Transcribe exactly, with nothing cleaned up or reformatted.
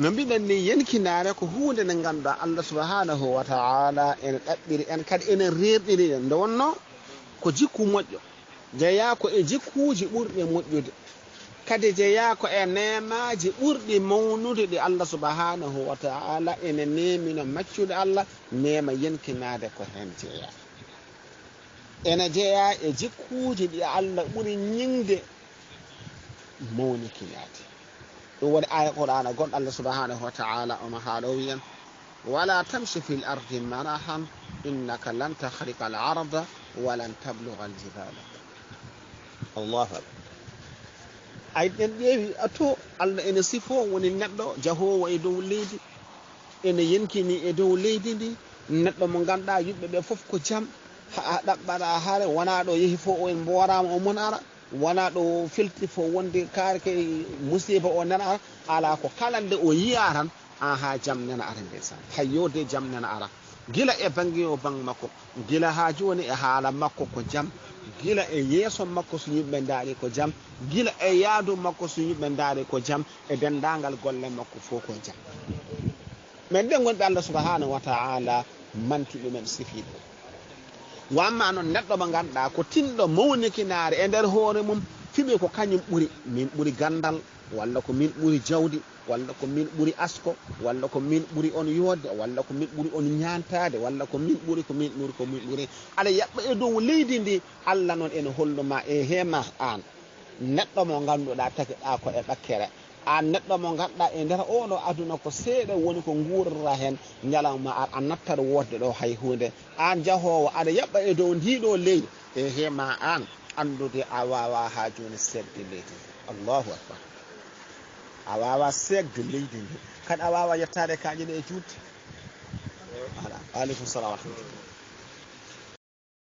No mbiɗen ni, yenkinaare ko huunde nde ngannduɗaa Allah subhanahu wa ta'ala ene ɗaɓɓiri en, kadi ene reerɗiri en. Nde wonnoo ko jikku moƴƴo, jeyaa ko e jikkuuji ɓurɗi moƴƴude, kadi jeyaa ko e neemaaji ɓurɗi mawnude ɗi Allah subhanahu wa ta'ala ene neemino maccuɓe Allah, neema yenkinaade ko heen jeyaa. Ene jeyaa e jikkuuji ɗi Allah ɓuri ñiŋde mawnikinaade. Ɗum woni aaya Qur'aana gonɗo Allah subhanahu wa ta'ala omo haala o wiyan: "Wala tamshi fil ardi marahan, innaka lan takhriqa al arda wa lan tabluga al jibala." Allahu akbar. Ay, ɗen ƴeewi a to Allah ene sifo woni neɗɗo jahoowo e dow leydi, ene yenkini e dow leydi ndi, neɗɗo mo ngannduɗaa yimɓe ɓe fof ko jam, haa ɗaɓɓata hare, wonaa ɗo yehi fof o en mbooraama o mon ara, wonaa ɗo filti fof wonde kaari kay musiba o nana ara, alaa ko kala nde o yiya tan, aha, jam nana ara ndeysaan. Hayyo de jam nana ara. Gila e bannge o bannge makko, gila haa jooni e haala makko ko jam, gila e yeeso makko so yimɓe ndaari ko jam, gila e yaadu makko so yimɓe ndaari ko jam, e denndaangal golle makko fof ko jam. Men ɓen wonɓe Allah subhanahu wa ta'ala manti ɗumen, sifii ɗum. Wa amma noon neɗɗo mo ngannduɗaa ko tinɗo mawnikinaare e nder hoore mum, fiɓi ko kañum ɓuri, min ɓuri ganndal, walla ko min ɓuri jawdi, walla ko min ɓuri asko, walla ko min ɓuri on yooɗde, walla ko min ɓuri on ñaantaade, walla ko min ɓuri, ko min ɓuri, ko min ɓuri. Aɗa yaɓɓa e dow leydi ndi, Allah noon ene hollu ma, e hema aan. Neɗɗo mo ngannduɗaa tagiɗaa ko e ɓakkere. Aan neɗɗo mo ngannduɗaa e nder oo ɗoo aduna ko seeɗa woni ko nguurata heen, ñalawma ar a nattat woodde ɗo hay huunde. Aan jahoowo aɗa yaɓɓa e dow ndii ɗoo leydi, e hema aan anndude a waawaa haa jooni seekde leydi ndi. Allahu akbar. A waawaa seekde leydi ndi. Kadi a waawaa yettaade kaaƴe ɗe e juutde. Voilà. Aleykum salam wa rahmatullah.